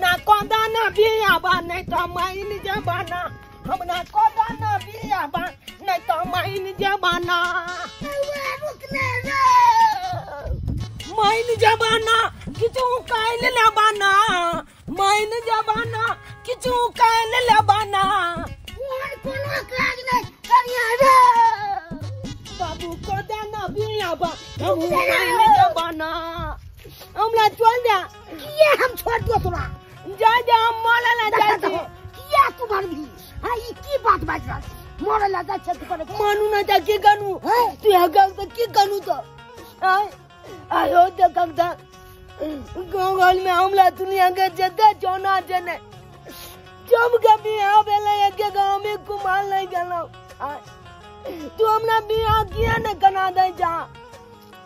हमरा कोदाना बियाबा नहीं तो माइन जबाना, हमरा कोदाना बियाबा नहीं तो माइन जबाना, माइन जबाना किछु कायल लेबाना, माइन जबाना किछु कायल लेबाना। कोनो काज नहीं करिया रे बाबू कोदाना बियाबा हम माइन जबाना। हमरा चल जा किए हम छोड़ दियो तोरा, जा जा हम मरे ला जाइ छी। किया तू मरबी? हां ई की बात बाज रहल छी? मरे ला जाइ छै तू करे मानू ना जा की करू तू हगल त की करू तो आय आयो देखक दा गांव में हमला दुनिया के जदा जोना जने जब के बियाह भेलै के गांव में कुमार नहीं गेलौ। तू हमरा बियाह किया न कना दे जा?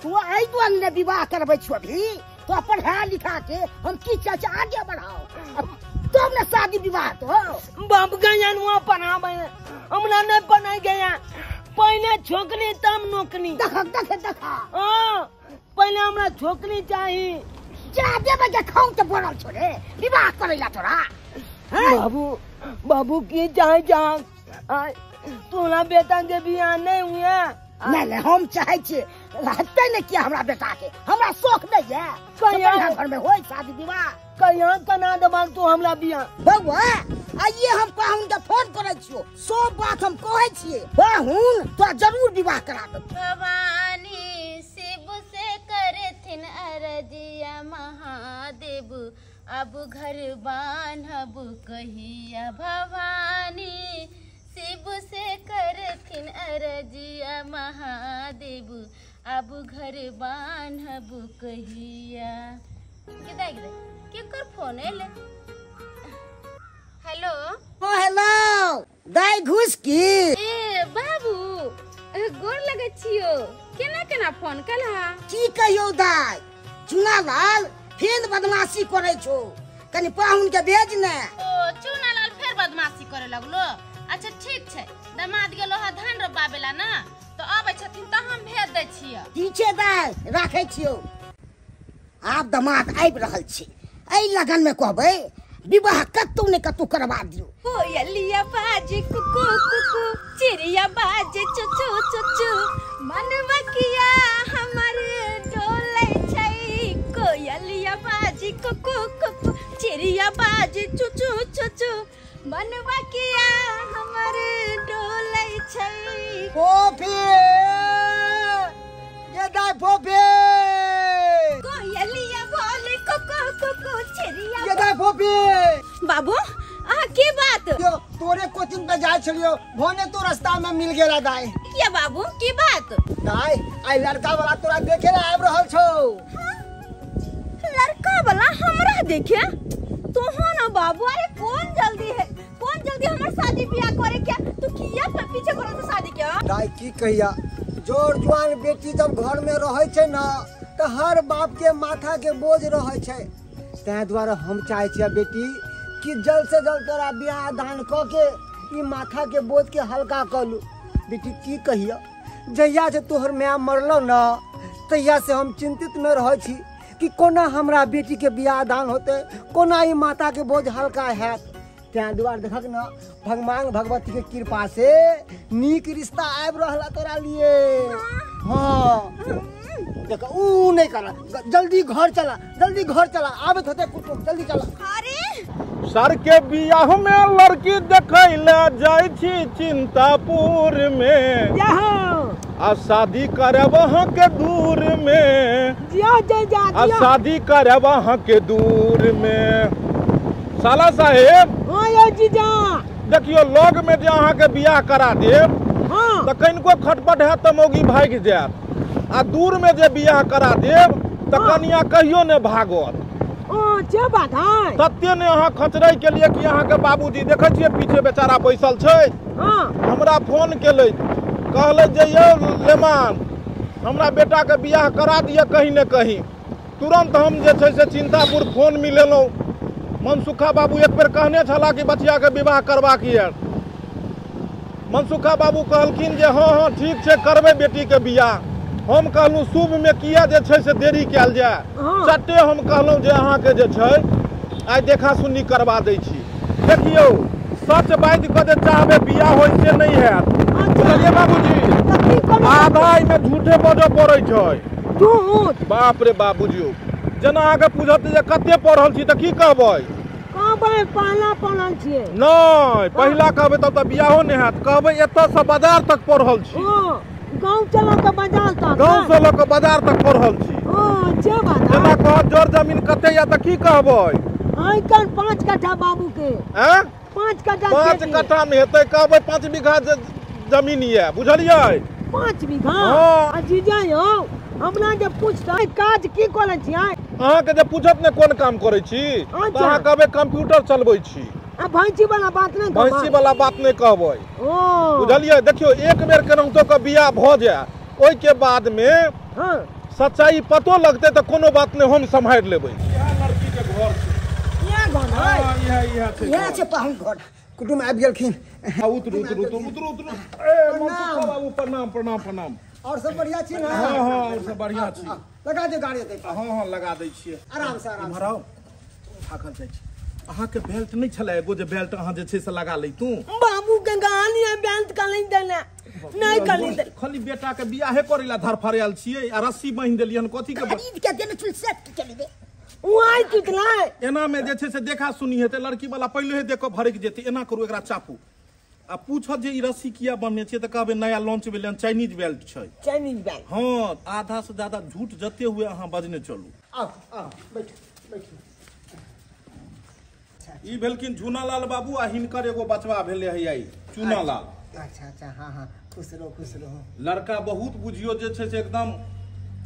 तू आई दुआरे ने विवाह करबै छौ अभी तो पढ़ा लिखा के हम की चाचा आगे बढ़ाओ तब ने शादी विवाह तो बाप गया नुआ पढ़ाबै हमरा नहीं पढ़ाई गया। पहले छोकनी तब नौकरी। देख देख देख हां पहले हमरा छोकनी चाहिए। जा देबै के खाऊ त बोलल छो रे विवाह करैला तोरा। बाबू बाबू की चाहे जा तोरा बेटा के बियाह नहीं हुआ? नहीं नहीं हम चाहे छी हटते नहीं किया हमरा बेटा के, हमरा शौक नहीं है कहिया घर में होय शादी विवाह। कहिया कना देबाक तू हमरा बियाह? बौआ आइए हम पाहुन के फोन करै छियो, सब बात हम कहै छियै, पाहुन तो जरूर विवाह करा देब। भवानी शिव से करथिन अरजिया महादेव अब घर बान्हब कहिया। भवानी शिव से करथिन अरजिया महादेव अब घर बान्हब कहिया। केकर फोन एले? हेलो। ओ हेलो दाई घुस की। ए बाबू गोर लगे छियो, केना केना फोन कलहा? की कहियो दाई, चुनालाल फेर बदमाशी करे छो, कनी पाहुन के भेज ने। ओ चुनालाल फेर बदमाशी करे लगलो? अच्छा ठीक छै, दमाद गेलो हा धान रोपाबेला ना, तो आबै छथिन त हम भेज दै छियै। ठीक छै दाई राखै छियो। आब दमाद आबि रहल छै, एहि लगन में कहबै विवाह कतौ ने कतौ करवा दियो। कोयलिया बाजे कुकू कुकू, चिड़िया बाजे चुचू चुचू, मनवा किया हमर डोलै छै। कोयलिया बाजे कुकू कुकू, चिड़िया बाजे चुचू चुचू, मनवा किया हमर डोलै छै। फोफी ये दाई फोफी, कोयलिया बोले कुकू कुकू, चिड़िया ये दाई फोफी। बाबू अहाँ के बात? यो तोरे कोचिंग पे जाय छलियो, भने तो रास्ता में मिल गेला दाई। किया बाबू की बात? दाई आई लड़का वाला तोरा देखे ला आबि रहल छौ। लड़का वाला हमरा देखे? तो हो ना बाबू, अरे कौन जल्दी है, कौन जल्दी हमर शादी ब्याह करे क्या? तू किया पर पीछे करो तो शादी क्या? दाई की कहिया, जोर जुआन बेटी जब घर में रहै छै ना त हर बाप के माथा के बोझ रहै छै। तै द्वारा हम चाहे छियै बेटी कि जल्द से जल्द तोरा ब्याह दान क के ई माथा के बोझ के हल्का कर लू। बेटी की कहिया, जहिया से तोहर माय मरलो ना तहिया से हम चिंतित में रहै छी कि कोना हमरा बेटी के ब्याह दान होते, कोना ई माता के बोझ हल्का हैत। तैं दुआर देखक ना भगवान भगवती के कृपा से नीक रिश्ता आबि रहल तोरा लिए। हाँ देख ऊ नहीं करा, जल्दी घर चला, जल्दी घर चला, आबत होते कुटुम, जल्दी चला। अरे सर के बियाह में लड़की देखैला जाइ छी चिंतापुर में, आ शादी करब अहाँ के दूर में, आ शादी करब अहाँ के दूर में। साला साहेब जीजा देखियो लग में जे अहाँ के बियाह करा देब त कनिको खटपट हैत त मौगी भागि जायत, आ दूर में जे बियाह करा देब त कनिया कहियो ने भागत। तते ने अहाँ खचरै के लिए कि अहाँ के बाबूजी देखै छियै पीछे बेचारा बैसल छै, हमरा फोन केलै कहलै जे यौ लेमान हमरा बेटा के बियाह करा दिअ कहीं ने कहीं। तुरंत हम जे छै से चिंतापुर फोन मिलेलहुँ। मनसुखा बाबू एक बेर कहने छलाह कि बचिया के विवाह करबाक यऽ। मनसुखा बाबू कहलखिन जे हाँ हाँ ठीक छै करबै बेटी के बियाह। हम कहलहुँ शुभ में किया जे छै से देरी कयल जाय। चट्टे हम कहलहुँ जे अहाँके जे छै आइ देखा सुनी करवा दै छी। देखियौ सच बाजि कऽ जे चाहबै बियाह होइ से नहि हैत, बुझलियै बाबूजी? आधा एहिमे झूठे बजऽ पड़ै छै। झूठ? बाप रे बाप, बुझियौ जेना अहाँके पूछत जे कते पढ़ल छी तऽ की कहबै? कहबै पहला पढ़ल छियै। नहि, पहिला कहबै तब तऽ बियाहो नहि हैत। कहबै एतऽसँ बाजार तक पढ़ल छी। गाँव से लऽ कऽ बाजार तक? गाँव से लऽ कऽ बाजार तक पढ़ल छी। जेना कहत जर जमीन कते यऽ तऽ की कहबै? आइ 5 कट्ठा बाबू के। 5 कट्ठा? 5 कट्ठा मे हेतै, कहबै 5 बीघा जमीन यऽ, बुझलियै? 5 बीघा? आ जीजा यौ, हमरा जे पूछतै काज की करै छी, अहाँके जे पूछत ने कोन काम करै छी, तऽ अहाँ कहबै कंप्यूटर चलबै छी। आ भैंसी वाला बात नहि? भैंसी वाला बात नहि कहबै, बुझलियै? देखियौ एक बेर केनाहितो के बियाह भऽ जाय, ओहिके बाद मे सच्चाई पतो लगतै तऽ कोनो बात नहि, हम सम्हारि लेबै। इएह लड़की के घर छै। इएह घर है? इएह इएह छै, इएह छै पाहुन घर। कुटुम आबि गेलखिन। उतरू उतरू उतरू उतरू। ए मनसुख बाबू प्रणाम प्रणाम प्रणाम। और सब बढ़िया छी ना? हाँ हाँ और सब बढ़िया छी। लगा दे गाड़ी दे। हाँ हाँ लगा दै छियै। आराम से आराम से। इम्हर थाकल जाइ छी। अहाँके बेल्ट नहि छलै एगो जे बेल्ट अहाँ जे छै से लगा लैतू? बाबू के गाली है बेल्ट कली देने नहीं कली दे। खाली बेटा के बियाहे करै ला धरफड़ायल छियै आ रस्सी बान्हि देलियन कथी के? खरीद के देने चुल सेट के चली दे। उआइ टुटलै। एना में जे छै से देखा सुनी हेतै, लड़की वाला पहिले देख कऽ भड़कि जेतै। एना करू एकरा चापू आ पूछत जे ई रस्सी किया बन्हने छियै तऽ कहबै नया लॉन्च भेलै हन, चाइनीज बेल्ट छै। Chinese belt? हाँ, आधा से ज्यादा झूठ जते हुए अहाँ बजने चलू। आओ आओ बैठू बैठू। ई भेलखिन झूनालाल बाबू आ हिनकर एगो बचवा भेलै है आई चूनालाल। अच्छा अच्छा, हाँ हाँ, खुश रहो खुश रहो। लड़का बहुत बुझियो जे छै से एकदम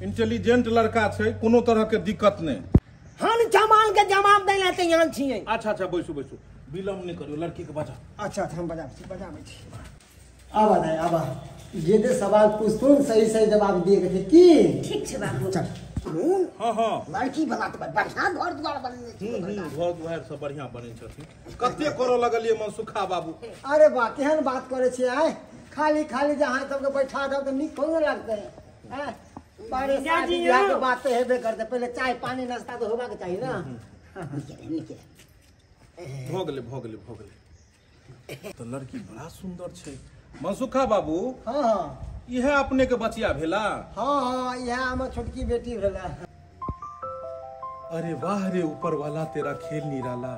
इंटेलिजेंट लड़का छै, कोनो तरह के दिक्कत नहि। हम जमाल के जवाब दै ला तैयार छियै। अच्छा अच्छा बैसू बैसू, विलम्ब नहि करियौ, लड़की के बजा। अच्छा अच्छा, हम बजाबै छी। आबा दाइ आबा, जे जे सवाल पूछथुन सही सही जवाब दिए के छै की? ठीक छै बाबू। चल। हाँ हाँ, लड़की वाला तऽ बढ़िया घर द्वार बनेने छै। घर द्वार सब बढ़िया बने छथिन। कते करऽ लगलियै मनसुखा बाबू? अरे बा केहन बात करै छियै आइ, खाली खाली जे अहाँ सबके बैठा देब तऽ नीक थोड़े लगतै। बारे शादी बियाह के बात तऽ हेबे करतै, पहिले चाय पानी नाश्ता तऽ होबाक चाही ना। भऽ गेलै भऽ गेलै भऽ गेलै। तऽ लड़की बड़ा सुंदर छै मनसुखा बाबू। हाँ हाँ, इएह अपने के बचिया भेला? हाँ हाँ, इएह हमर छोटकी बेटी भेला। अरे वाह रे ऊपर वाला, तेरा खेल निराला,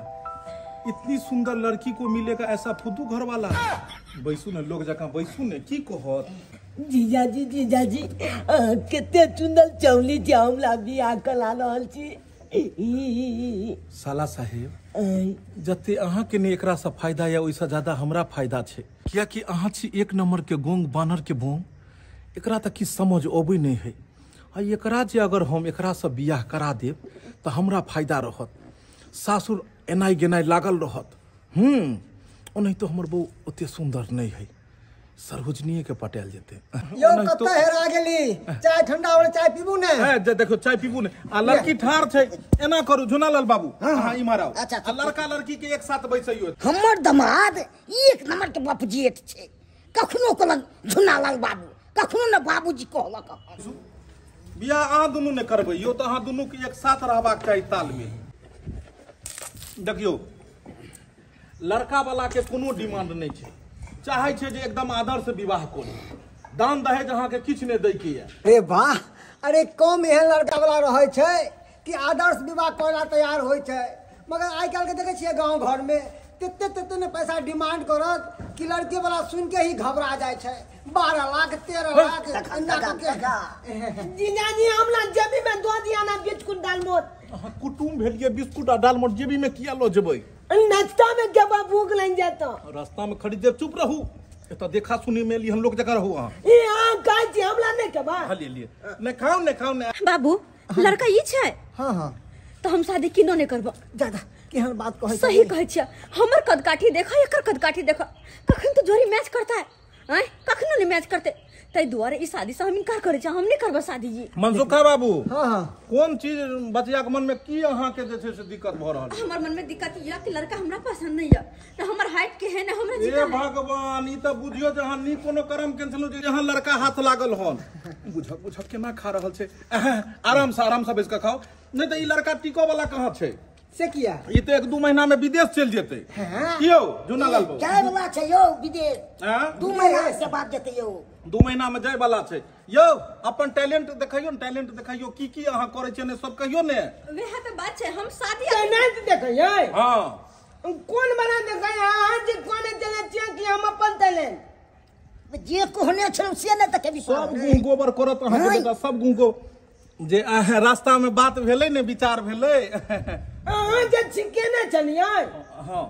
इतनी सुंदर लड़की को मिलेगा ऐसा फुद्दू घर वाला। बैसू ने लोग जकाँ बैसू ने, की कहत? जीजाजी जीजाजी कते सुंदर चौली छै, हमरा बियाह करा रहल छी। साला साहेब, जते अहाँ के ने एकरा से फायदा या ओहिसँ ज्यादा हमरा फायदा छै, कियाकि अहाँ छी 1 नंबर के गोंग बानर के बोंग। एकरा तऽ किछु समझ अबै नहि है, आ एकरा जे अगर हम एकरासँ बियाह करा देब तऽ हमरा फायदा रहत, सासुर एनाइ गेनाइ लागल रहत। ओनाहितो हमर बहू ओते सुंदर नहि है, सरोजनीये के पटायल जेतै। यौ कतऽ हेरा गेली? चाय ठंडा हो, चाय पीबू ने? देखियौ चाय पीबू ने। आ लड़की ठाढ़ छै, एना करू झुनालाल बाबू अहाँ इम्हर आउ। आ लड़का लड़की के एक साथ बैसैयो। हमर दमाद 1 नंबर के बपजेठ छै, कखनो कहलक झुनालाल बाबू, कखनो ने बाबूजी कहलक। बियाह अहाँ दुनू ने करबै यौ, तऽ अहाँ दुनू के एक साथ रहबाक चाही तालमेल। देखियौ लड़का वाला के कोनो डिमांड नहि छै, चाहे छै जे एकदम आदर्श विवाह करी, दान दहेज अहाँके किछु नहि दै के यऽ। अरे वाह, अरे कम एहन लड़का वाला रहै छै कि आदर्श विवाह करै ला तैयार होइ छै, मगर आइ काल्हि के देखै छियै गाँव घर में तेते तेते ने पैसा डिमांड करत कि लड़के वाला सुन के ही घबरा जाइ छै। 12 लाख 13 लाख। जीजाजी हमरा जेबी में दो दिया ना बिस्कुट दालमोट। अहाँ कुटुम भेलियै, बिस्कुट आ दालमोट जेबी में किया लऽ जेबै? नाश्ता में जब भूख लग जाता रास्ता में खरीद देब। चुप रहू, एतऽ देखा सुनी में हम लोग जगह रहू अहाँ। ई अहाँ खाइ छी हमरा नहि खेबा? लिए नहि खाउ नहि खाउ नहि। बाबू लड़का ई छै? हाँ हाँ, तऽ हम शादी किनो नहि करब। दादा केहन बात कहै? सही कहै छियै, हमर कदकाठी देखऽ एकर कदकाठी देखऽ, कखन तऽ जोड़ी मैच करता है, आँय कखनो नहि मैच करते, ताहि दुआरे ई शादी से हम इनकार करै छी, हम नहि करबै शादी। जी मनसुखा बाबू, हाँ हाँ, कोन चीज बचिया के मन में की अहाँ के जे छै से दिक्कत भऽ रहल? हमर मन में दिक्कत यऽ कि लड़का हमरा पसंद नहीं यऽ, न हमर हाइट के है न हमरा ए भगवान, ई तऽ बुझियो जे अहाँ नीक कोनो कर्म केने छलहुँ जे अहाँ लड़का हाथ लागल हन। बुझक बुझक केना खा रहल छै। आराम से बैस कऽ खाउ, नहि तऽ ई लड़का टिको वाला कहाँ छै। से किया? ई तऽ 1-2 महीना में विदेश चलि जेतै। की यौ झुनालाल बाबू? जाय वाला छै यौ विदेश, 2 महीना के बाद जेतै यौ। 2 महीना में जाय वाला छै यौ। अपन टैलेंट देखैयो ने, टैलेंट देखैयो की की अहाँ करै छियै ने सब कहियो ने। वएह तऽ बात छै, हम शादी टैलेंट देखैयै। हां कोन बना देखै अहाँ जे कोन चलै छियै कि हम अपन टैलेंट जे कहने छलहुँ से नहि देखेबी। सब गुह गोबर करत अहाँके बेटा, सब गुह गो जे रास्ता में बात भेलै ने, विचार भेलै अहाँ जे छिके ने छलियै। हाँ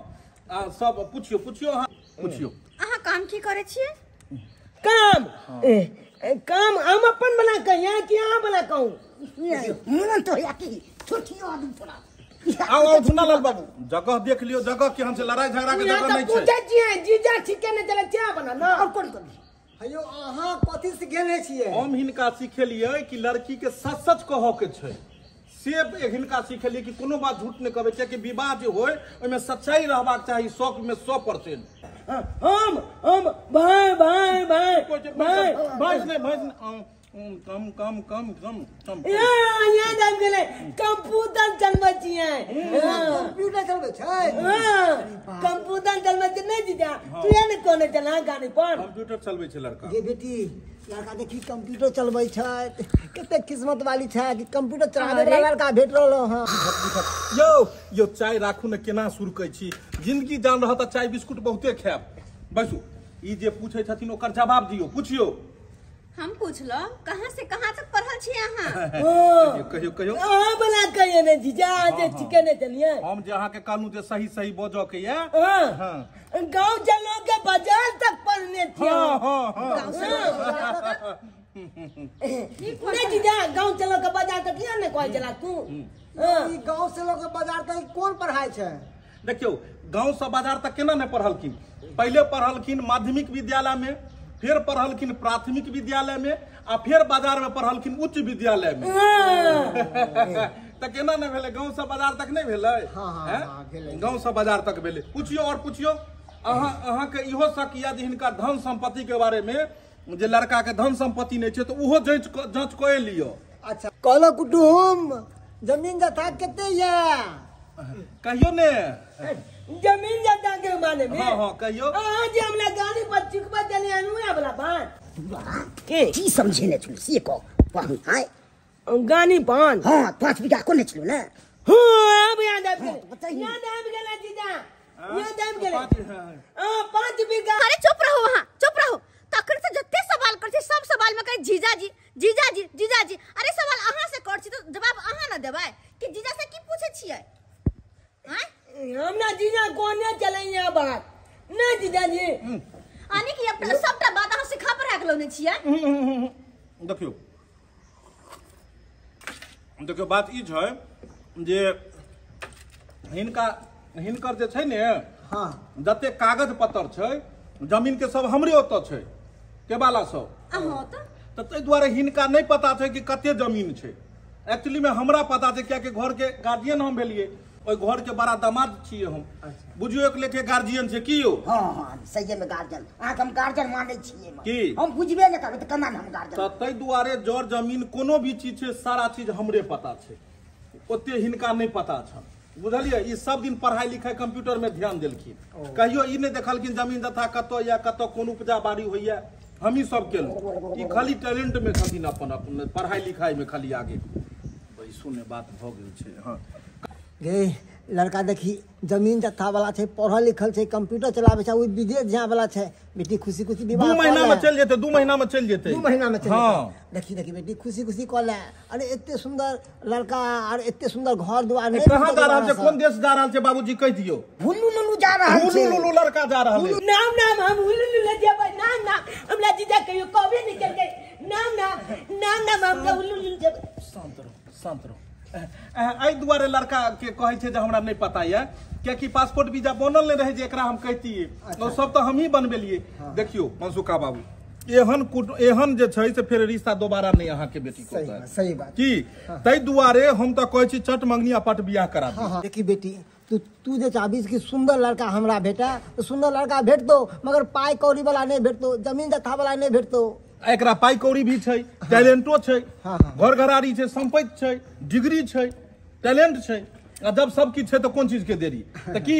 आ सब पुछियो पुछियो अहाँ पुछियो। अहाँ काम की करै छियै? काम काम हम अपन बना कहिया कि अहाँ बना कहूँ? मन तो या कि छोटियो आदमी थोड़ा। आओ आओ झुनालाल बाबू जगह देख लियो, जगह केहन छै, लड़ाई झगड़ा के जगह नहीं छै। पूछै छियै जीजा छिके ने चलै छियै बना ना और कोन कोन? हयो अहाँ कथी सिखेने छियै? हम हिनका सिखेलियै कि लड़की के सच सच कहऽ के छै, से हिनका सिखेलियै कि कोनो बात झूठ नहि कहबै, कियाकि विवाह जे होय ओहिमे सच्चाई रहबाक चाही 100 में 100%। हम हम भाई भाई भाई भाई भैंस नहीं, भैंस नहीं, कम कम कम कम कम। याद आबि गेलै, कंप्यूटर चलबै छियै। कंप्यूटर चलबै छै? कंप्यूटर चलबै छै नहि जीजा? तू ने कोने चला गाड़ी पर कंप्यूटर चलबै छै लड़का। गे बेटी लड़का देखी कंप्यूटर चलबै छै, कते किस्मत वाली छै कि कंप्यूटर चलाबै वाला लड़का भेट रहल हँ। यौ यौ चाय राखू ने, केना सुरकै छी, जिंदगी जान रहत तऽ चाय बिस्कुट बहुते खायब। बैसू, ई जे पूछै छथिन ओकर जवाब दियौ, पुछियौ। हम पूछलहुँ कहाँ से कहाँ तक पढ़ल छी अहाँ? कहियो कहियो कहियो। अहाँ बला कहियो ने जीजा जे छिके ने चलियै। हम जे अहाँके कहलहुँ जे सही सही बजऽ के ये। हाँ गाँव चलो के बाजार तक पढ़ने छियै। हाँ हाँ हाँ नहीं जीजा गाँव चलो के बाजार तक किया ने कहै छला तू? ई गाँव से लऽ के बाजार तक कोन पढ़ाइ छै? देखियौ गाँव से बाजार तक केना नहि पढ़लखिन, पहिले पढ़लखिन माध्यमिक विद्यालय में, फिर पढ़लखिन प्राथमिक विद्यालय में, आ फिर बाजार में पढ़लखिन उच्च विद्यालय में। तऽ केना नहि भेलै, गाँव से बाजार तक नहि भेलै? गाँव से बाजार तक भेलै। पुछियो और पुछियो। अहाँ अहाँके इहो शक यऽ जे हिनका धन संपत्ति के बारे में, जे लड़का के धन संपत्ति नहि छै तऽ ओहो जाँच कए लिअ। अच्छा कहलक कुटुम जमीन जथा कते यऽ? कहियो ने जमीन जथा के माने में। हाँ हाँ कहियो। अहाँ जे हमरा गाड़ी पर चिकबा देलियै उएह वाला बात की समझेने छलू से कह। हाय गानी पान। हाँ 5 बीघा कोने छलू ने? हाँ अब याद आबि गेलै, याद आबि गेलै जीजा, याद आबि गेलै। हाँ 5 बीघा। अरे चुप रहो वहाँ, चुप रहो। तखन से जते सवाल कर छी सब सवाल में कहे जीजाजी जीजाजी जीजाजी। अरे सवाल अहाँ से कर छी तो जवाब अहाँ न देबै कि जीजा से की पूछे छियै? हमरा जीजा कोने चलैया बात नहीं जीजाजी। आने की अब सबटा बात अहाँ सिखा पर राखलो ने छियै। देखियो देखियो बात ई छै जे हिनका हिनकर जे छै ने, हाँ जते कागज पत्तर छै जमीन के सब हमरे ओतऽ छै केबाला सब। तऽ ताहि दुआरे हिनका नहि पता छै कि कते जमीन छै। एक्चुअली में हमरा पता छै कियाकि घर के गार्जियन हम भेलियै, ओहि घर के बड़ा दामाद छियै हम, बुझियौ एक लेखे गार्जियन छै की यौ? हाँ हाँ सही में गार्जियन, अहाँके हम गार्जियन मानै छियै की? हम बुझबे नहि करबै तऽ केना हम गार्जियन? तऽ ताहि दुआरे जर जमीन कोनो भी चीज छै सारा चीज हमरे पता छै, ओते हिनका नहि पता छल, बुझलियै? ई सब दिन पढ़ाई लिखाई कंप्यूटर में ध्यान देलखिन, कहियो ई नहि देखलखिन जमीन जथा कतऽ या कतऽ कोन उपजा बाड़ी होइया, हमही सब केलहुँ। ई खाली टैलेंट में छथिन, अपन अपन पढ़ाई लिखाई में खाली आगे। बैसू ने, बात भऽ गेल छै। हाँ गे लड़का देखी जमीन जत्था वाला छै, पढ़ल लिखल छै, कंप्यूटर चलाबै छै, ओ विदेश जाय वाला छै। बेटी खुशी खुशी विवाह 2 महीना में चलि जेतै, 2 महीना में चलि जेतै, 2 महीना में चलि जेतै। देखी देखी बेटी खुशी खुशी कऽ ले। अरे एते सुंदर लड़का और एते सुंदर घर द्वार नहीं। कहाँ जा रहल छै, कोन देश जा रहल छै बाबूजी कहि दियौ? हुल्लू लुल्लू जा रहल छै, हुल्लू लुल्लू लड़का जा रहल छै। नाम नाम हम हुल्लू लुल्लू जेबै, नाम नाम हमरा जीजा कहियो कहबे नहि केलकै, नाम नाम नाम नाम हमरा हुल्लू लुल्लू जेबै। शांत रहो शांत रहो। एहि दुआरे लड़का के कहै छै जे हमरा नहि पता यऽ, कियाकि पासपोर्ट वीजा बनल नहि रहै जे एकरा हम कहितियै, सब तऽ हमही बनबेलियै। देखियौ मनसुखा बाबू एहन एहन जे छै से फेर रिश्ता दोबारा नहि अहाँके बेटी को। सही बात की ताहि दुआरे हम तऽ कहै छी चट मंगनी आ पट बियाह करा दी। देखी बेटी तू जे चाहबी कि सुंदर लड़का हमरा भेटा तो सुंदर लड़का भेटतो, मगर पाई कौड़ी वाला नहीं भेटतो, जमीन जथा वाला नहीं भेटतो। एकरा पाई कौड़ी भी छै, टैलेंटो छै, घर घरारी छै, संपत्ति छै, डिग्री छै, टैलेंट छै। आ जब सब किछु छै तऽ कोन चीज के देरी। तऽ की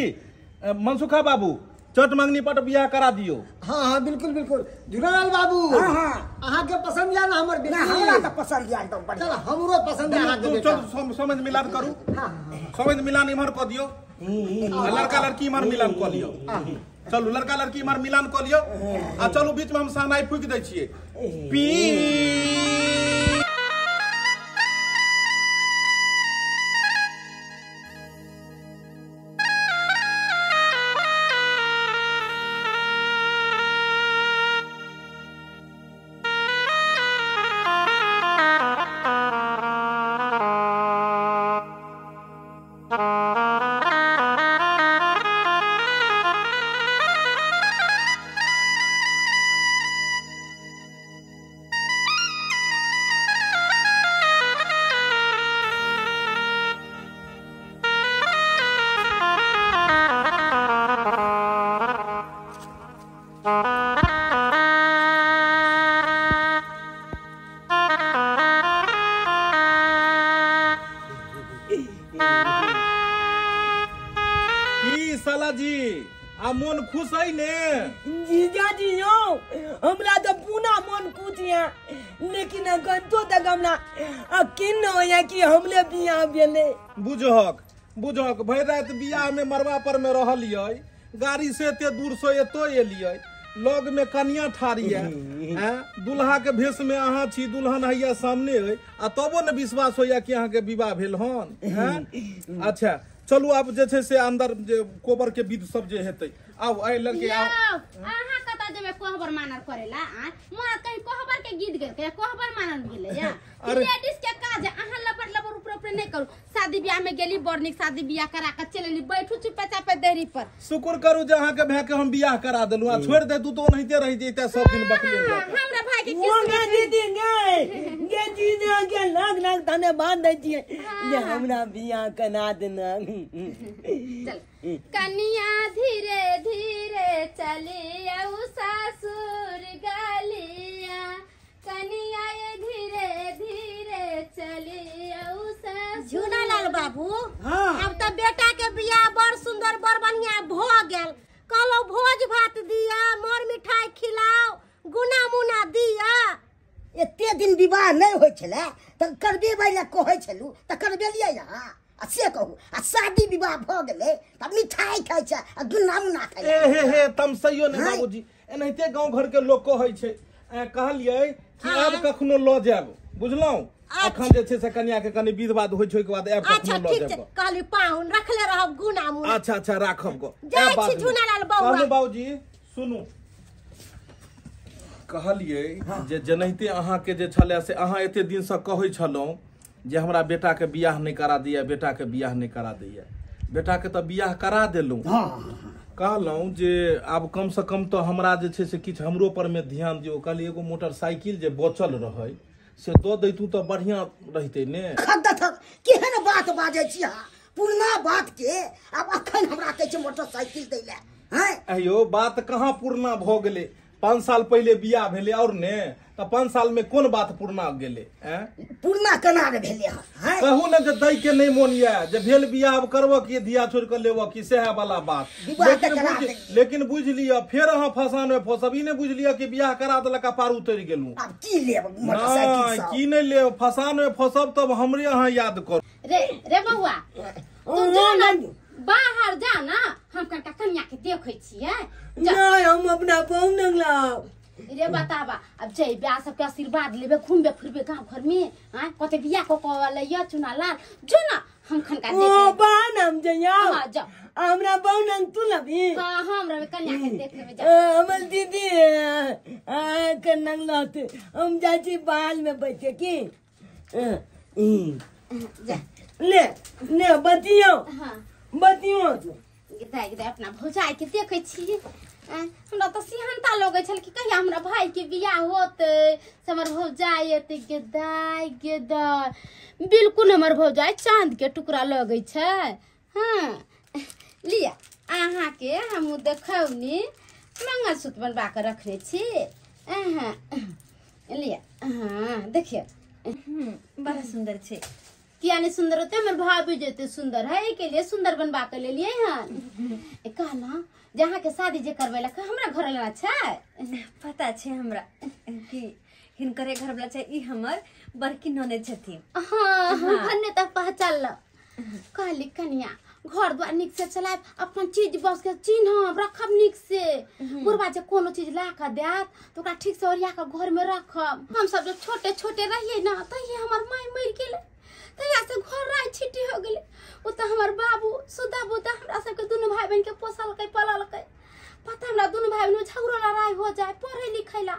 मनसुखा बाबू चट मंगनी पर बियाह करा दियो। हाँ हाँ बिल्कुल बिल्कुल झूलालाल बाबू। हाँ हाँ अहाँ के पसंद या ना हमर बेटी? हमरा तऽ पसंद या एकदम बढ़िया। चल हमरो पसंद है अहाँ के बेटा। चल समझ मिलान करू। समझ मिलान इम्हर कऽ दियो, लड़का लड़की इम्हर मिलान कऽ लियो। चलू लड़का लड़की इम्हर मिलान कऽ लियो आ चलू बीच में हम सहनाई फूकि दै छियै। पी मन खुश है ने जीजाजी यो हमरा तो पूना मन खुश है, लेकिन अखन तक हमरा यकीन न होया कि हमले बियाह भेले। बुझहक बुझहक भरि राति बियाह में मरवा पर में रहलियै, गाड़ी से एते दूर से एतो एलियै, लग में कनिया ठारी है, दुल्हा के भेष में अहाँ छी, दुल्हन हैया सामने है, आ तबो ने विश्वास होया कि अहाँ के विवाह भेल हन। अच्छा चलू आब जे छै से अंदर जे कोबर के विध सब जे हेतै। आउ आइ लड़के आउ। अहाँ कतऽ जेबै कोहबर मानर करेला? आ मोरा कहीं कोहबर के गीत गेलकै, कोहबर मानर गेलै या लेडीज के काज अहाँ लबर लबर ऊपर ऊपर नहीं करू। शादी ब्याह में गेली बड़ नीक शादी ब्याह करा के चल एली, बैठू चुपे चापे देरी पर। शुक्र करू जे अहाँ के भाय के हम बियाह करा देलु, आ छोड़ दे तू तो ओनाहिते रहि जैते सब दिन बकले। हमरा भाय के किस्मत दीदी गए गे जीजा के लाख लाख धन्यवाद दै छियै जे हमरा बियाह करा देना। चल कनिया धीरे धीरे चली आऊ सासुर गलिया, कनिया धीरे धीरे चली आऊ सासुर। झूलालाल बाबू। हाँ। अब तो बेटा के बियाह बड़ सुंदर बड़ बढ़िया भ गेल। कहलो भोज भात दिया, मोर मिठाई खिलाओ, गुना मुना दिया। एते दिन विवाह नहीं होइ छलै तऽ करबेबै लए कहै छलू तऽ करबेलियै अहाँ। आ से कहू आ शादी विवाह भ गेलै तऽ मिठाई खाइ छै आ गुना मुना खाइ। ए हे हे तमसैयो ने बाबूजी, एनाहिते गांव घर के लोग कहै छै। कहलियै कि आब कखनो लऽ जायब, बुझलहुँ? अखन जे छै से कनिया के कनि विध बाध होइ छै, ओहिके बाद आब कखनो लऽ जायब। कहली पाहुन रखले रहब गुना मुना। अच्छा अच्छा राखब गो। जाइ छी झूलालाल बौआ। कहलहुँ बाबूजी सुनू, कहलियै जे जेनाहिते अहाँके जे छलै से अहाँ एते दिनसँ कहै छलहुँ जे हमरा बेटा के बियाह नहीं करा दिया, बेटा के बियाह नहीं करा दिया, बेटा के तऽ बियाह करा देलहुँ। कहलहुँ जे आब कम से कम तऽ हमरा जे छै से किछु हमरो पर में ध्यान दियौ। कहलियै एगो मोटरसाइकिल जे बचल रहै से दऽ दैतू तऽ बढ़िया रहितै ने। केहन बात बाजै छी अहाँ, पुरना बात के आब अखन हमरा कहै छै मोटरसाइकिल दै लए। अयो बात कहाँ पुरना भऽ गेलै? 5 साल पहले बियाह भेलै और ने, तऽ 5 साल में कोन बात पुरना गेलै? पुरना केना ने भेलै? कहू ने जे दै के नहीं मोन ये जे भेल बियाह आब करबऽ की, धिया छोड़ के लेबऽ की, सएह वाला बात। लेकिन बुझि लिअ फेर अहाँ फसान में फसब। ई नहि बुझि लिअ कि बियाह करा देलक आ पार उतरि गेलहुँ। आब की लेब मोटरसाइकिल? की नहि लेब, फसान में फसब तब हमरे अहाँ याद करू। रे रे बौआ तू जो ना बाहर जा ना, हम कनिटा कनिया के देखै छियै। नहीं हम अपना पाहुन लाब। रे बताबा अब जइबे आ सबके आशीर्वाद लेबे, घूमबे फिरबे गांव घर में, हां कते बियाह क क लइया चुनालाल जो ना हम खनका देख। ओ बहन हम जइया। हां जा हमरा पाहुन तू लबी। हां हम रहे कनिया के देख लेबे जा। हमर दीदी आ कनंग लते हम जाइ छी बाल में बैठे की। जा ले ले बतियो। हां बतियो दाइ दाइ अपना भौजाई के देखै छियै। हमरा तऽ सिहनता लगै छल कि कहिया हमरा भाई के बियाह होतै से हमर भौजाई एतै। गेदाइ गेदाइ बिल्कुल हमर भौजाई चांद के टुकड़ा लगै छै। हाँ लिअ अहाँके हमहूँ देखौनी मंगलसूत्र बनबा कऽ रखने छी। अहाँ लिअ। हाँ देखियौ बड़ा सुंदर छै। किया नहीं सुंदर होते हमर भाभी जेते सुंदर है के लिए सुंदर बनवा के लेलिए हन। कहला जहाँ के शादी जे करवेलक हमरा घर वाला छै। पता छै हमरा कि हिनकरे घर वाला छै, ई हमर बड़की ननद छथिन। हाँ भन्ने त पहचानल। कहली कनिया घर द्वार निक से चलायब, अपन चीज बस के चिन्हब रखब निक से। बुढ़वा जे कोनो चीज ला के देत तो ओकरा ठीक से ओरिया के घर में रखब। हम सब जब छोटे छोटे रहिए ना तहिए हमर माय मरि गेलै, तहिया से घर राय छिटी हो गेलै। ओ तऽ हमर बाबू सुधा बुधा हमरा सबके दुनू भाई बहन के पोसलकै पललकै। पता हमरा दुनू भाई बहन में झगड़ो लड़ाई हो जाए पढ़े लिखे ला।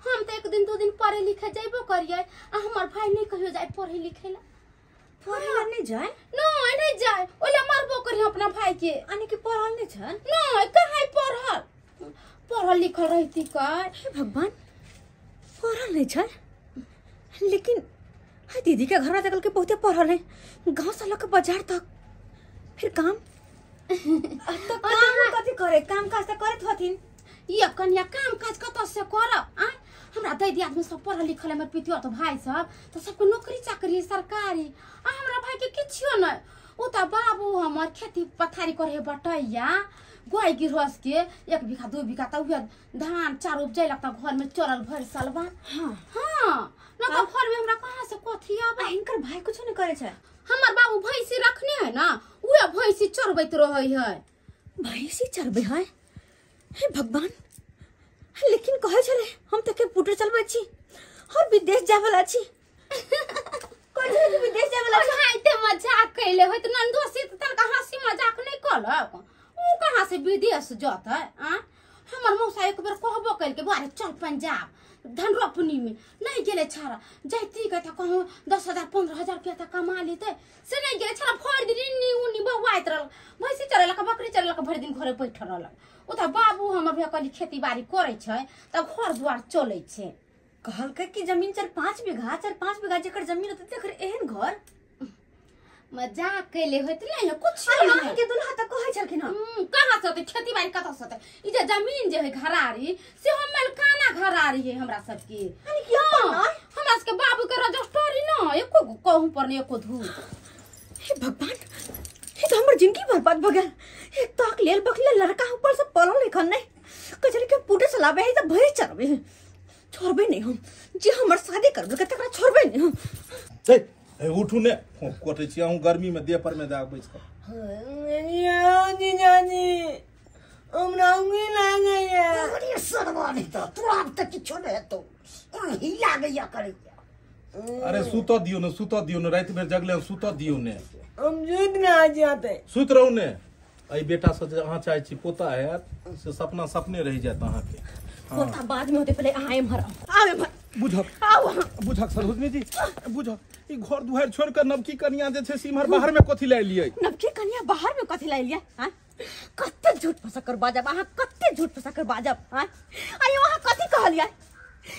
हम तऽ एक दिन दू दिन पढ़े लिखे जेबो करिए आ हमर भाई नहीं कहियो जाए पढ़े लिखे ला। पढ़े ला नहीं जाए? नहीं नहीं जाए, ओला मारबो करिए अपना भाई के। यानी कि पढ़ल नहीं छन? नहीं कहाँ पढ़ल, पढ़ल लिखल रहती का। हे भगवान पढ़ल नहीं छन, लेकिन हाय दीदी के घर में तकल के बहुते पढ़ल है, गांव से लग के बाजार तक। फिर काम तो काम कथी करे, काम काज त करत हथिन। ये कन्या काम काज कतऽ से करब? आय हमरा दै दियाद में सब पढ़ल लिखल हमर पितियौत भाई सब तो सबके नौकरी चाकरी सरकारी, आ हमरा भाई के किछो नहीं। ओ तऽ बाबू हमर खेती पथारी करे बटैया गाय गिरहस के 1 बीघा 2 बीघा तऽ उहे धान चार उपजैलक तऽ घर में चरल भरि सालबा। हाँ हाँ न तऽ घर में हमरा कहाँ से कथी आबै। हिनकर भाई कुछो नहीं करे छै? हमर बाबू भैंसी रखने है ना, उहे भैंसी चरबैत रहै है। भैंसी चरबै है? हे भगवान, लेकिन कहै छलै हम तऽ कंप्यूटर चलबै छी और विदेश जाय वाला छी। कहै छलै कि विदेश जाय वाला छी। हाइते मजाक कैले होइत नंदोसी तऽ तनका हंसी मजाक नहीं कलक, ऊ कहाँ से विदेश जतै? आ हमर मौसा एक बेर कहबो कैलकै बारे चल पंजाब धान रोपनी में, नहीं गेलै छाड़ा। जैती के तऽ कहूँ 10,000 15,000 रुपया तऽ कमा लेतै, से नहीं गेलै छाड़ा। भरि दिन इन्नी उन्नी बौआइत रहल, भैंसी चरेलक बकरी चरेलक भरि दिन घरे बैठल रहलक। ओ तऽ बाबू हमर भैया कहली खेती बाड़ी करै छै तऽ घर द्वार चलै छै। कहलकै कि जमीन 4-5 बीघा, 4-5 बीघा जेकर जमीन होतै तेकर एहन घर। मजाक कैले होइत नहीं कुछ नहीं के दुल्हा तऽ कहै छलखिन हँ। कहाँ से होतै खेती बाड़ी कतऽ से होतै? ई जे जमीन जे है घरारी से हम मलकाना घरारी है हमरा सबके। हमरा सबके बाबू के रजिस्ट्री न एको कहूँ पर नहीं एको धूर। हे भगवान, हे तो हमर जिंदगी बर्बाद भ गेल। एक तक लेल बकले लड़का ऊपर से पढ़ल लिखल नहीं, कहै छलै कि कंप्यूटर चलाबै है तऽ भरि चढ़बै है, छोड़बै नहीं हम, जे हमर शादी करबै तकरा छोड़बै नहीं हम। ए उठू ने, कटै छी अहूँ गर्मी में देह पर में दए बैस कऽ। नानी हमरा ऊँघी लागैया। अरे सरवा नहीं तऽ तोरा तऽ किछो नहि हेतौ, ऊँघी लागैया करैया। अरे सुतऽ दियौ ने, सुतऽ दियौ ने, राति भरि जगले सुतऽ दियौ ने। हम सुति ना जाते। सुति रहू ने। एहि बेटा से जे अहाँ चाहै छी पोता हैत से सपना सपने रहि जायत अहाँके। पोता बाद में होतै, पहिले अहाँ एम्हर आउ, आउ एम्हर। बुझक आउ बुझक सरोजनी जी, बुझक ई घर दुआरि छोड़ि कऽ नवकी कनिया जे छै से इम्हर बाहर में कथी लए एलियै? नवकी कनिया बाहर में कथी लए एलियै? आँय कते झूठ फंसा कर बाजब अहाँ, कते झूठ फंसा कर बाजब। आँय आइयो अहाँ कथी कहलियै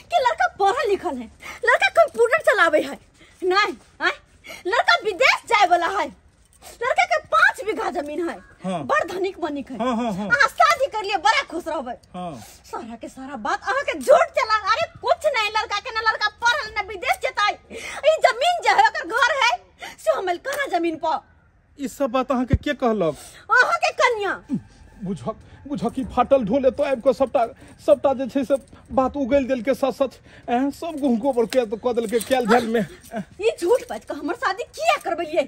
कि लड़का पढ़ल लिखल है, लड़का कंप्यूटर चलाबै है, नहीं आँय लड़का विदेश जाय वाला है, लड़का के 5 बीघा जमीन है। हाँ। बड़ धनिक बनिक है। हाँ, हाँ, हाँ। अहाँ शादी कर लिए बड़ा खुश रहबै। हाँ। सारा के सारा बात अहाँ के झूठ चला। अरे कुछ नहीं, लड़का के ना लड़का पढ़ल ना विदेश जताई, ई जमीन जे है ओकर घर है से हम कना जमीन पर। ई सब बात अहाँ के के कहलक? अहाँ के कन्या। बुझक बुझक ई फाटल ढोल एतऽ आबि कऽ सबटा सबटा जे छै से बात उगलि देलकै सच सच, सब गुह गोबर के कऽ देलकै कैल धैल में। ई झूठ बाजि कऽ हमर शादी किया करबेलियै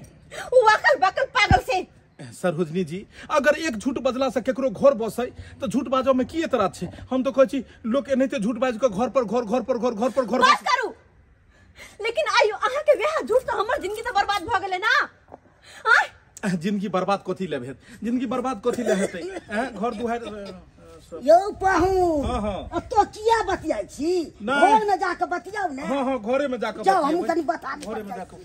उ अकल बकल पागल से? सरोजनी जी अगर एक झूठ बजला से केकरो घर बसै तऽ झूठ बाजऽ में की एतराज छै? हम तऽ कहै छी लोक एनाहिते झूठ बाजि कऽ घर पर घर, घर पर घर, घर पर घर। बस करू, लेकिन आइयो अहाँ के वएह झूठ तऽ हमर जिंदगी तऽ बर्बाद भऽ गेलै ना। आँय जिंदगी बर्बाद कथी ले भेल? जिंदगी बर्बाद कथी ले हेतै? घर दुआरि यौ पाहु। हाँ हाँ तो किया बतियाइ छी? घर में जाके बतियाउ ने। हाँ हाँ घरे में जाके जाउ, हम कनी बता दी। घरे में जाके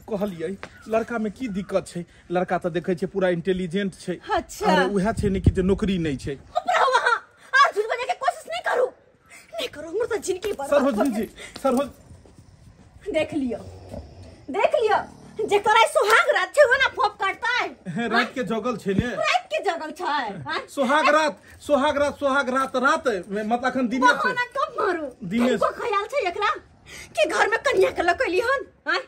कहलियै लड़का में की दिक्कत छै? लड़का तऽ देखै छै पूरा इंटेलिजेंट छै। अच्छा अरे उएह छै ने कि जे नौकरी नहीं छै। वहाँ आर झूठ बजै के कोशिश नहीं करू, नहीं करू, हमर तऽ जिंदगी बर्बाद। सरोजनी जी सरोज देख लियो, देख लियो जे तोरा सुहाग रात छै ओना फोप काटतै। रात के जगल छै ने, रात के जगल छै। सुहाग रात, सुहाग रात, सुहाग रात, रात मतलब अखन दिने छै। बहाना कब मारू? दिने को ख्याल छै एकरा कि घर में कन्या के लकैली हन? आँय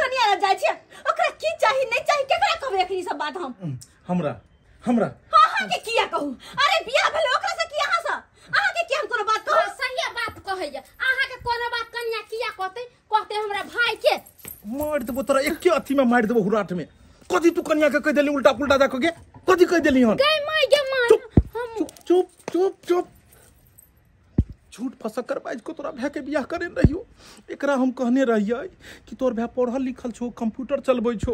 कनिया लग जाइ छियै ओकरा की चाही नहीं चाही केकरा कहबै एखनी सब बात हम हमरा हमरा हां हां के किया कहू अरे बियाह भेलै ओकरा से की अहाँ से अहाँ के की हम कोनो बात कहू सही बात कहैया अहाँ के कोनो बात कनिया किया कहते कहते हमरा भाई के मार देबो तोरा एके अथी में मार देबो हुराठ में कथी तू कनिया के कह देली उल्टा पुल्टा जा के कथी कह देली हन गई माई गे मां हम चुप चुप चुप चुप झूठ फसकर बाज को तोरा भाई के बियाह करे रहियो एकरा हम कहने रहियै कि तोर भाई पढ़ल लिखल छो कंप्यूटर चलबै छो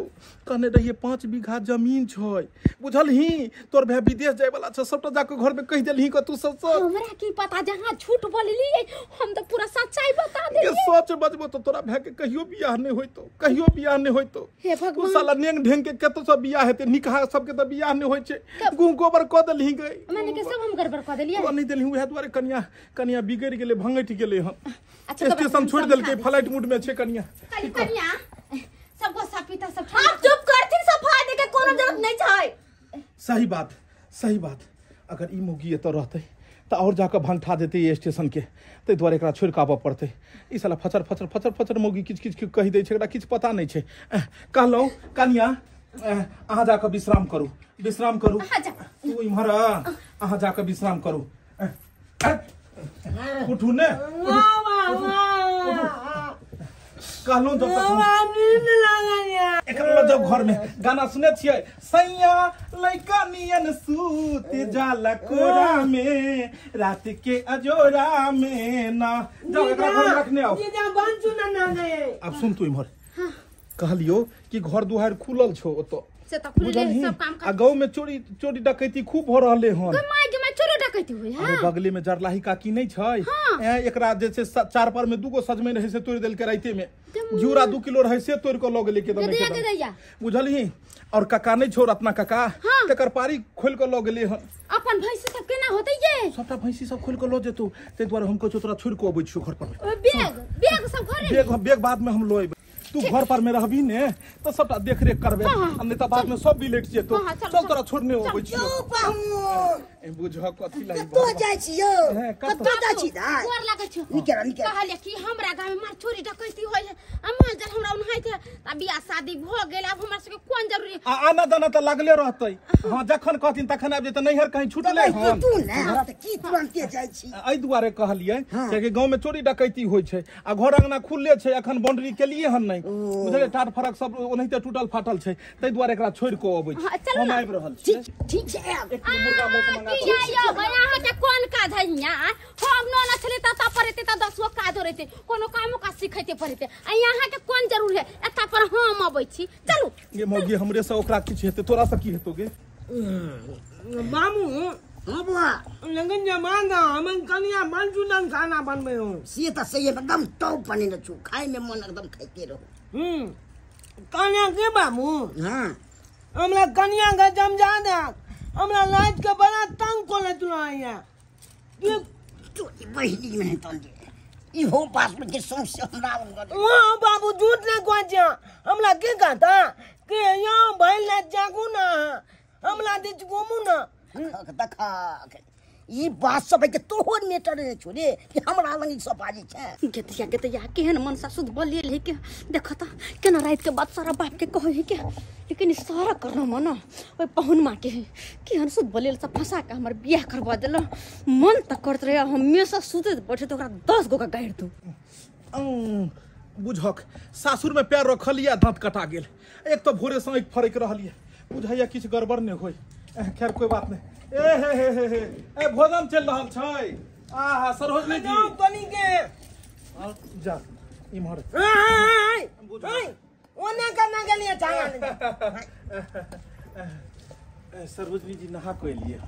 कहने रहियै 5 बीघा जमीन छै बुझलही तोर भाई विदेश जाय वाला छ सबटा जाके घर में कह देलही क तू सब सब हमरा की पता जहां झूठ बोललियै हम त पूरा सच्चाई बता देलियै के सच बजबो तो तोरा भाई के कहियो बियाह नहीं होइतो कहियो बियाह नहीं होइतो हे भगवान उ साला नेंग ढेंग के कतो सब बियाह हेते निकाह सब के त बियाह नहीं होय छै गुं गोबर क देलही गई माने के सब हम गड़बड़ क देलियै नहीं देलही उहे दुआरे कनिया कनिया बिगड़ गेलै भंगैठ गेलै हन अच्छा स्टेशन छोड़ देलकै फ्लाइट मूड में छै कनिया कनिया सब गोसा पीता सब आप चुप करथिन सफाई दे के कोनो जरूरत नहीं छै सही बात सही बात अगर ई मौगी एतऽ रहतै त और जाके भंगठा देतै ये स्टेशन के ताहि दुआरे एकरा छोड़ि कऽ आबऽ पड़तै ई साला फचर फचर फचर फचर मौगी किछु किछु कहि दै छै एकरा किछु पता नहि छै कहलहुँ कनिया अहाँ जाकऽ विश्राम करू विश्राम करू तू इम्हर अहाँ जाकऽ विश्राम करू उठू ने कहलहुँ जब तक एकरा लऽ जाउ घर में गाना सुने छियै सैया लइका नियन सूत जाला कोरा में रात के अजोरा में ना जाओ एकरा घर में रखने आओ अब सुन तू इम्हर कहलियो कि घर दुआर खुलल छौ ओतऽ से त खुलले सब काम आ गांव में चोरी चोरी डकैती खूब हो रहले हन माय गे माय चोरी डकैती होय हां अरे बगले में जरलाही काकी नहीं छै ए एकरा जे छै चार पर में दूगो सजमनि रहे से तोड़ देलके राइते में झूरा 2 किलो रहे से तोड़ के ल गेलै के दमे बुझलही और काका नहीं छौ रत्ना काका तकर पारी खोल के ल गेलै हन अपन भैंसी सब केना होतै ये सबटा भैंसी सब खोल के ल जेतौ तै दुआरे हम कहै छौ तोरा छोड़ के अबै छियौ घर पर बैग बैग सब घरे बैग बैग बाद में हम ल तू घर पर में रहबी ने तो सबटा देख रेख करबे आ नहीं तो बाद में सब बिलेट जेतो चल तोरा छोड़ने अबै छियौ ए बुझ कथि लाई कतो जाय छियौ कतो जाय छी दाय गोर लागै छियौ निकल निकल कहलियै कि हमरा गांव में मार चोरी डकैती होय है आ माल जल हमरा ओनाहिते आ बियाह शादी भ गेल आब हमरा सबके कोन जरूरी आ आना जाना त लागले रहतै हां जखन कहथिन तखन आबि जेतै नैहर कहीं छुटले हन तू ने त की तुरंते जाय छी एहि दुआरे कहलियै कियाकि गांव में चोरी डकैती होय छै आ घर अंगना खुलले छै अखन बाउंड्री केलिए हन नहीं बुझलियै टाट फरक सब ओनाहिते टूटल फाटल छै ताहि दुआरे एकरा छोड़ि कऽ अबै छी हम आबि रहल छी ठीक छै आब एक मुर्गा मौस मंगा किया यौ भाई अहाँ के कोन काज है हियां हम न न छलै त पर एते त 10 गो काज रहते कोनो कामो काज सिखैते पड़ते आ यहाँ के कोन जरूर है एता पर हम अबै छी चलू ये मौगी हमरे से ओकरा किछु हेतै तोरा से की हेतौ गे मामू हां बुआ लेकिन जमाना हम कनिया मंचूरियन खाना बनबै हो से त सही एकदम टॉप बनेने छु खाय में मन एकदम खाइते रहो कनिया के बाबू हां हमरा कनिया के जमजा दे हमरा लाज के बड़ा तंग कोले तुलाइया तू बहिनी में तन दे इहो पास में के सौंसे हमरा हां बाबू झूठ नहीं कहै छै हमरा के कहता के यो भइल ना जागू ना हमरा दिस घुमू ना देखा ई बात सब के तोहर मेटर ने छोड़े कि हमरा लंग ई सब बाजी छै गेतिया गेतिया केहन मन सासुद बोलिए ले के देखो त केना रात के बात सारा बाप के कहै के लेकिन सारा करना मन ओइ पहुन माँ के केहन सुध बोलिए सब फंसा के हमर बियाह करवा देल मन त करत रहे हमेशा सुतैत बैठे त ओकरा 10 गो का गाड़ि दू बुझक सासुर में पैर रखलियै दांत कटा गेल एक तो भोरे से आँखि फरकि रहल ये बुझाइया किछु गड़बड़ नहि होय खैर कोई बात नहीं ए हे हे हे हे ए भोजन चल रहल छै आहा सरोजनी जी कनी के जा इम्हर ओने करना के लिए चाहे सरोजनी जी नहा के लिए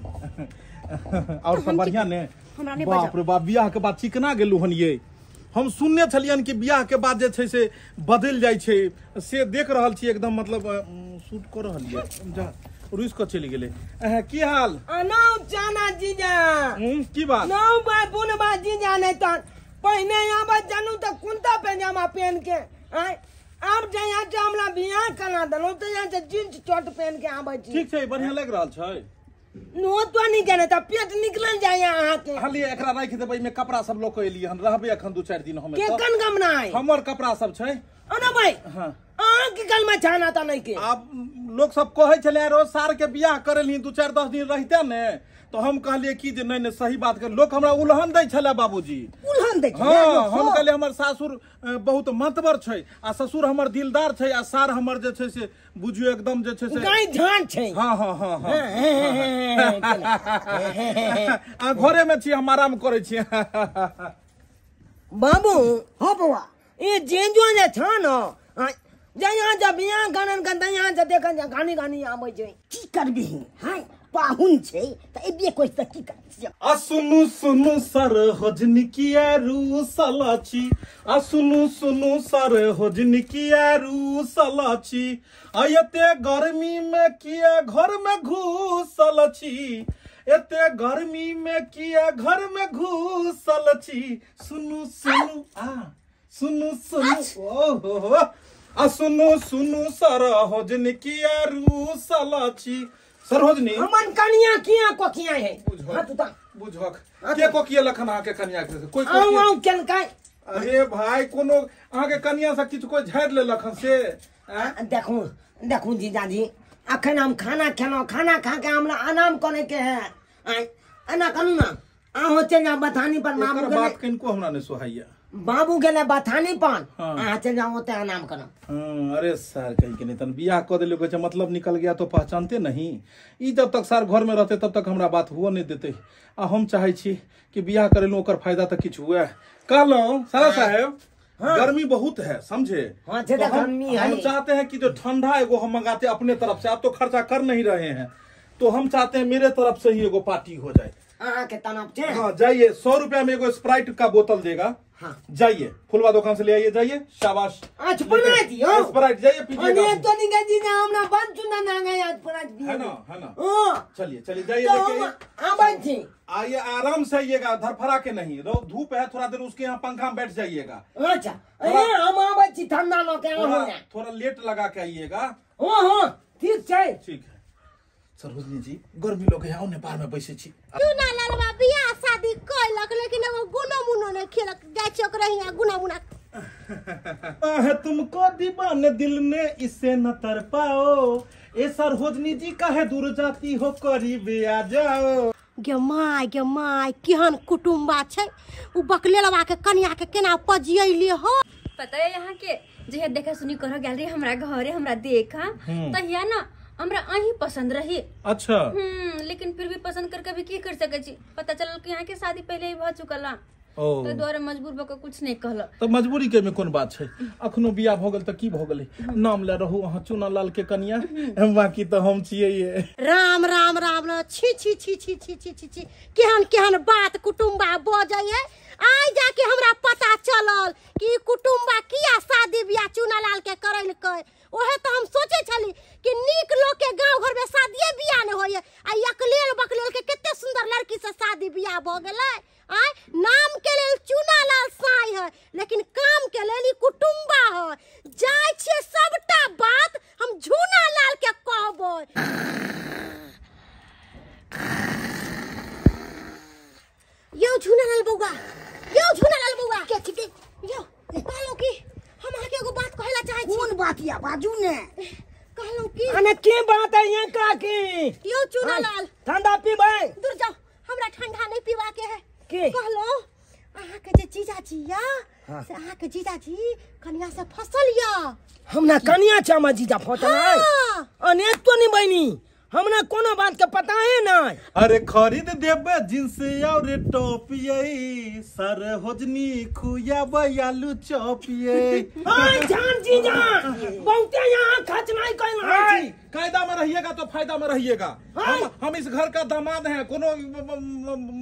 और सब बढ़िया ने बाप रे बाप बियाह के बाद चिकना गेलु हन ये हम सुनने छलियन कि बियाह के बाद जे छै से बदलि जाइ छै से देख रहल छी एकदम मतलब सूट कर रहल ये जा रुस के चलि गेलै की हाल नौ जाना जीजा की बात नौ बा बुन बा जीजा नहीं त पहिने आब जानू त कुंता पैजामा पहन के आय आब जे यहाँ से हमरा बियाह करा देलहुँ त यहाँ से जींस शर्ट पहन के आबै छी ठीक छै बढ़िया लागि रहल छै नो तो नहीं जाने त पेट निकलल जाय अहाँ के। खाली एकरा राखि देबै, एहिमे कपड़ा सब लऽ के एलियै हन, रहबै अखन 2-4 दिन हम। के कन गमना है? हमर कपड़ा सब छै। अना भाई। हां। अहाँ के गल में छाना त नहीं के। आब लोग सब कहै छलै रोज सार के बियाह करेलही 2-4-10 दिन रहिते ने, तो हम कहलिए कि जे नहीं नहीं सही बात कर, लोग हमरा उलहन दै छलै बाबूजी। उलहन दै छलै? हाँ, हम कहलिए हमर सासुर बहुत मतबर छै आ ससुर हमर दिलदार छै आ सार हमर जे छै से बुझियो एकदम जे छै से गाय झान छै। हाँ हाँ हाँ हाँ। आ घरे में छी हम, आराम करै छी। बाबू। हाँ बौआ। ई जेंजो जे छ न जा यहाँ जा बियाह गानन गंदा यहाँ जा देखन जा गानी गानी आबै छै। की करबिही? हां पाहुन छै त एबे कोइ त की करबी? आ सुनु सुनु सर होजनी किया रूसल छी, आ सुनु सुनु सर होजनी किया रूसल छी, आ एते गर्मी में किया घर में घुसल छी, एते गर्मी में किया घर में घुसल छी, सुनु सुनु आ सुनु सुनु ओ हो हो आ सुनु सुनु सर होजनी किया रूसल छी। सरोजनी हमन कनिया किया कोकिया है? हां तू त बुझक के कोकिया लखन अहाँ के कनिया के कोई आउ आउ केलकै? अरे भाई कोनो अहाँ के कनिया से किछु कोई झाड़ ले लखन से। देखू देखू जीजाजी, अखन हम खाना खेलौ, खाना खा के हमरा आराम करे के है। एना करू ना अहाँ चल जाओ बथानी पर, बाबू के बात किनको हमरा नहीं सोहाइया। बाबू गेले बथानी पर, अहाँ चल जाओ ओते आराम करो। हाँ, अरे सर कहीं के नहीं तन बियाह कऽ देलियै, कहै छै मतलब निकल गया तो पहचानते नहीं। ई जब तक सर घर में रहते तब तक हमरा बात हुआ नहीं देते, आ हम चाहे छी कि बियाह करेलहुँ ओकर फायदा तऽ किछु हुए। कहलहुँ सारा साहेब। हाँ। गर्मी बहुत है समझे। हाँ, तो हम चाहते हैं कि जो ठंडा एगो हम मंगाते अपने तरफ से, आप तो खर्चा कर नहीं रहे हैं, तो हम चाहते हैं मेरे तरफ से ही एगो पार्टी हो जाए। के तनाव छे? हाँ जाइए, 100 रुपया में एगो स्प्राइट का बोतल देगा। हाँ जाइए फुलवा दुकान से ले आइए, जाइए शाबाश। आज बना दियो स्प्राइट, जाइए पीजिएगा। अरे तो नहीं जी ना हमरा बन चुना ना गया स्प्राइट भी है ना, है ना। चलिए चलिए जाइए, लेके आबे आइए, आराम से आइएगा, धरफड़ा के नहीं, धूप है थोड़ा देर उसके यहाँ पंखा में बैठ जाइएगा। अच्छा अरे हम आबे छी ठंडा न के थोड़ा लेट लगा के आइएगा। हां हां ठीक छै, ठीक है। सरोजनी जी गर्मी लोग है, आओ नेपाल में बैसे छी। क्यों ना ललवा बियाह शादी कइलक लेकिन एगो गुनो मुनो ने खेलक, जाय छी ओकरा हिया गुना मुना। है तुमको दीवाने दिल ने इसे न तर पाओ, ए सरोजनी जी काहे दूर जाती हो करीब आ जाओ। गे my गे my केहन कुटुम्बा छै उ बकलेलवा के कनिया के केना पजियैले हो। पता है यहाँ के जे देखा सुनी कर गेल रही हमरा घरे, हमरा देखा तहिया ना हमरा अही पसंद रही। अच्छा। लेकिन फिर भी पसंद करके भी की कर सके छी, पता चलल कि यहाँ के शादी पहले ही भ चुकल, तो द्वारे मजबूर भ के कुछ नहीं कहल। तो मजबूरी के में कोन बात छै, अखनो बियाह भ गेल त की भ गेलै, नाम ले रहू अहाँ चुना लाल के कनिया, बाकी तो हम छियै। राम राम राम राम, छी छी छी छी छी छी छी छी, केहन केहन बात कुटुम्बा बजै। आइ जाके हमरा पता चलल कि कुटुम्बा किया शादी बियाह चुना लाल के करैलकै। ओहे तो हम सोचे छली कि नीक लोग के गांव घर में शादिये बियाह नहीं होइए, आ अकलेल बकलेल के कते सुंदर लड़की से शादी बियाह भ गेलै। आय नाम के लेल चुना लाल साई है लेकिन काम के लेल ई कुटुम्बा है। जाय छियै सबटा बात हम झूना लाल के कहबै। यो झूना लाल बौआ, यो झूना लाल बौआ के छिकै? यो कहलौ कि हम अहाँ के एगो बात कहला चाहै छी। कोन बात या बाजू ने? कहलौ कि अने के बात है यहाँ का के? यो चुना लाल ठंडा पीबै? दूर जाओ, हमरा ठंडा नहीं पीवा के है। के कहलौ अहाँ के जे जीजाजी या। हाँ। से अहाँ के जीजाजी कनिया से फसल या। हमरा कनिया छै हमर जीजा फसल है। अने तो नहीं बहिनी, हमरा कोनो बात के पता है ना। अरे खरीद देबे जींस और टोपिए, सर होजनी खुयाबे आलू चॉपिए। ओए जान जीजा बहुते यहाँ खर्च नहीं कइल छी। कायदा में रहिएगा तो फायदा में रहिएगा। हम इस घर का दामाद हैं, कोनो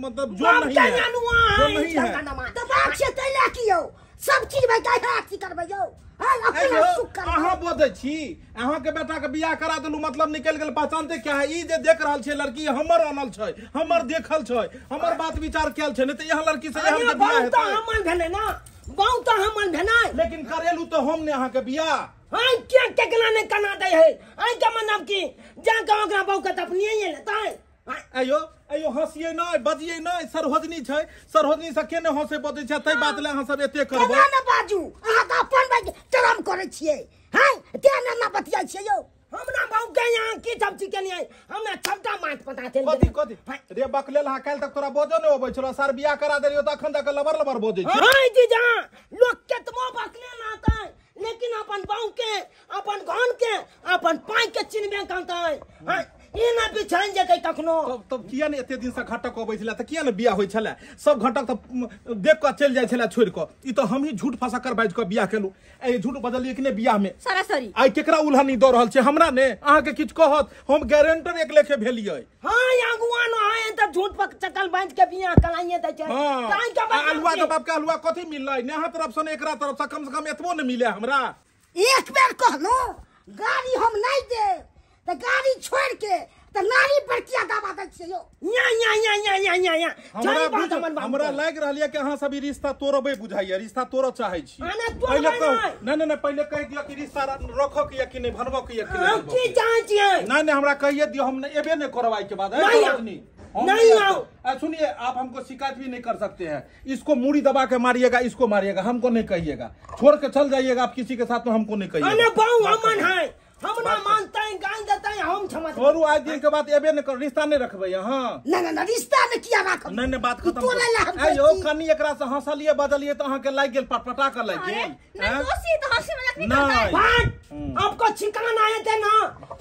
मतलब जो नहीं है, जो नहीं है। तो बाप से तैला कियो सब चीज में काहे अथी करबै यौ? अहाँ बजै छी, अहाँ के बेटा के बियाह करा देलू मतलब निकल गेल, पहचानते क्या है? ई जे देख रहल छै लड़की हमर आनल छै, हमर देखल छै, हमर बात विचार कैल छै, नहीं त यहाँ लड़की से यहाँ के बियाह हेतै। हमर भेलै ना, बहुत हमर भेलै, लेकिन करेलू तो हम ने अहाँ के बियाह। हां के केकरा ने कना दै है? आई के मतलब की जा के ओकरा बहु के त अपनिए लेतै। आयो आयो हंसिए नै बजिए नै सरहोजनी छै सरहोजनी से केने हंसे बजै छै तै बात ले अहाँ सब एते करबै केना ने बाजू अहाँ त अपन भाई चरम करै छियै हैं तेना ना बतियाइ छियै यौ हमरा बाबू के यहाँ की सब चीज के लिए हमरा सबटा मात पता चल कथी कथी रे बकलेल हा काल्हि तक तोरा बजो नै अबै छलो सर बियाह करा देलियो त अखन तक लबर लबर बजै छै हां जीजा लोग केतबो बकले ना आता लेकिन अपन बाबू के अपन घन के अपन पाई के चिन्हबे करतै हां ई ना बिछाइन जेतै कखनो तब तब किया ने एते दिन से घटक अबै छला त किया ने बियाह होइ छला सब घटक त देख क चलि जाइ छला छोड़ि क ई त हमही झूठ फसाकर बाजि क बियाह केलु ए झूठ बजलियै कि ने बियाह में सरासरी आइ केकरा उल्हनी द रहल छै हमरा ने अहाँ के किछु कहत हम गारंटर एक लेखे भेलियै हां अगुआ न है त झूठ पर चकल बांध के बियाह कराइए दै छै हां काहे के अलुआ के बाप के अलुआ कथी मिललै नेहा तरफ से ने एकरा तरफ से कम से कम एतबो ने मिले हमरा एक बेर कहलहुँ गाड़ी हम नहीं देब त गाड़ी छोड़ के त नारी पर किया दावा दै छियै यौ या या या या या या या हमरा हमरा लागि रहल ये कि अहाँ सब ई रिश्ता तोड़बै बुझाइए रिश्ता तोड़ऽ चाहै छी पहिले कहू नहीं नहीं पहिले कहि दिअ कि रिश्ता रखऽ के या कि नहीं भनबऽ के या कि नहीं हम की चाहै छियै नहीं नहीं हमरा कहिए दिअ हम एबे नहीं करब आइ के बाद नहीं आओ सुनिए आप हमको शिकायत भी नहीं कर सकते हैं इसको मूड़ी दबा के मारिएगा इसको मारिएगा हमको नहीं कहिएगा छोड़ के चल जाइएगा आप किसी के साथ में हमको नहीं कहिएगा अरे बहु हमन है हम ना मानते हैं गाल देते हैं हम क्षमा छोड़ू आज दिन के बाद एबे नहीं कर रिश्ता नहीं रखबै हां ना ना ना रिश्ता ने किया राखब नहीं नहीं बात खत्म आयो कनी एकरा से हंसलिए बदलिए त अहाँ के लागि गेल पटपटा के लागि गेल नहीं दोषी त हंसी मजाक नहीं करता है बात आपको छिकाना आए थे ना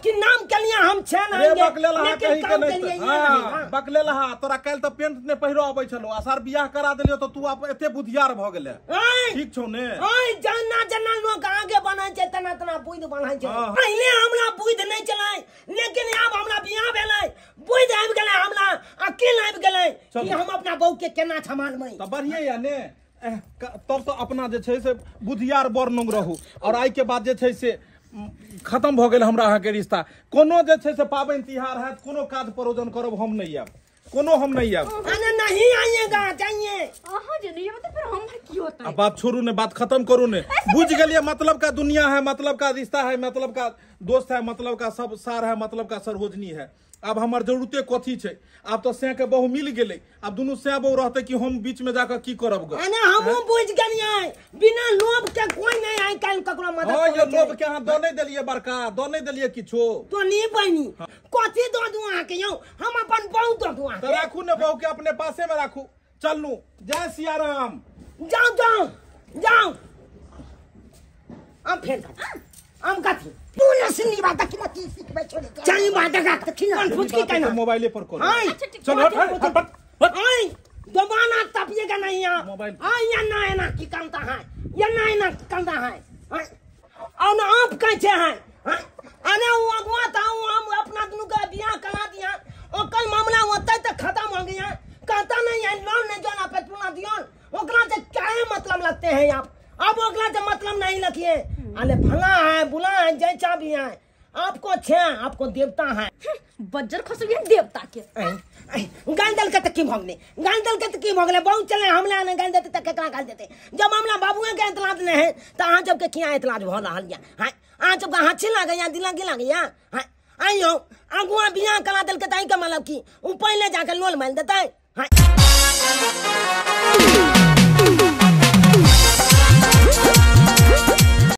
कि नाम के लिए हम छे ना रे बकलेल हा कहि के नहीं हां बकलेल हा तोरा काल त पेंट ने पहिरो अबै छलो आ सर बियाह करा देलियो त तू आप एते बुधियार भ गेले ठीक छौ ने ओए जना जना लोग आगे बनाय छै तना तना बुद्धि बनाय छै पहिले हमरा बुद्धि नहीं चलै लेकिन आब हमरा बियाह भेलै बुद्धि आबि गेलै हमरा अकिल आबि गेलै कि हम अपना बहू के केना सम्हालबै त बढ़िया या ने तब तो अपना जे छै से बुधियार बड़ नंग रहू और आइ के बाद जे छै से खत्म भ गेल हमरा अहाँ के रिश्ता कोनो जे छै से पाबनि तिहार हैत कोनो काज परोजन करब हम नहीं आयब कोनो हम नहीं आयब अरे नहीं आइएगा जाइए अहाँ जे नहीं आयब तो फिर हम की होता है अब बात छोड़ू ने बात खत्म करू ने बुझ गेलिए मतलब का दुनिया है मतलब का रिश्ता है मतलब का दोस्त है मतलब का सब सार है मतलब का सरहोजनी है अब हमर जरूरते कथी छै आब तो सै के बहु मिल गेलै आब दुनू सै बहु रहते कि हम बीच में जाकर की करब ग अरे हमहूँ बुझ गेलियै बिना लोभ के कोई नहीं आइ काल्हि ककरो मदद हां ये लोभ के अहाँ दऽ नहीं देलियै बड़का दऽ नहीं देलियै किछो तो नहीं बहिनी कथी दऽ दू अहाँ के यौ हम अपन बहु दऽ दू अहाँ तऽ राखू ने बहु के अपने पासे में राखू चलू जय सियाराम जाओ जाओ जाओ हम फेर हम कथी तू न सुनी बात कि मत सिखबै छोड़े चली बात का कौन फुचकी कहना मोबाइले पर करो हां चलो हट हट हट आई दोबारा तपिएगा नहीं यहाँ मोबाइल हां या ना है ना की करता है या ना है ना करता है और ना आप कैसे हैं अरे वो अगुआ था वो हम अपना दोनों का बियाह करा दिया और कल मामला होता तो खत्म हो गया कहता नहीं है लोन नहीं जोना पे तुला दियो ओकरा से क्या मतलब लगते हैं आप अब ओकरा से मतलब नहीं रखिए अरे भला है बुला है जैसा भी है आपको छे आपको देवता है बज्जर खसलिए देवता के गाल दल के तक की भोगने गाल दल के तक की भोगले बहुत चले हमला ने गाल देते तक केकरा गाल देते जब हमला बाबूए के इतलाज ने है त अहाँ जब के किया इतलाज भ रहल या हां अहाँ जब के हाथी लागे या दिला गिला गया हां आइयो अगुआ बियाह करा दल के ताई के मतलब की उ पहले जाके लोल मार देतै हां।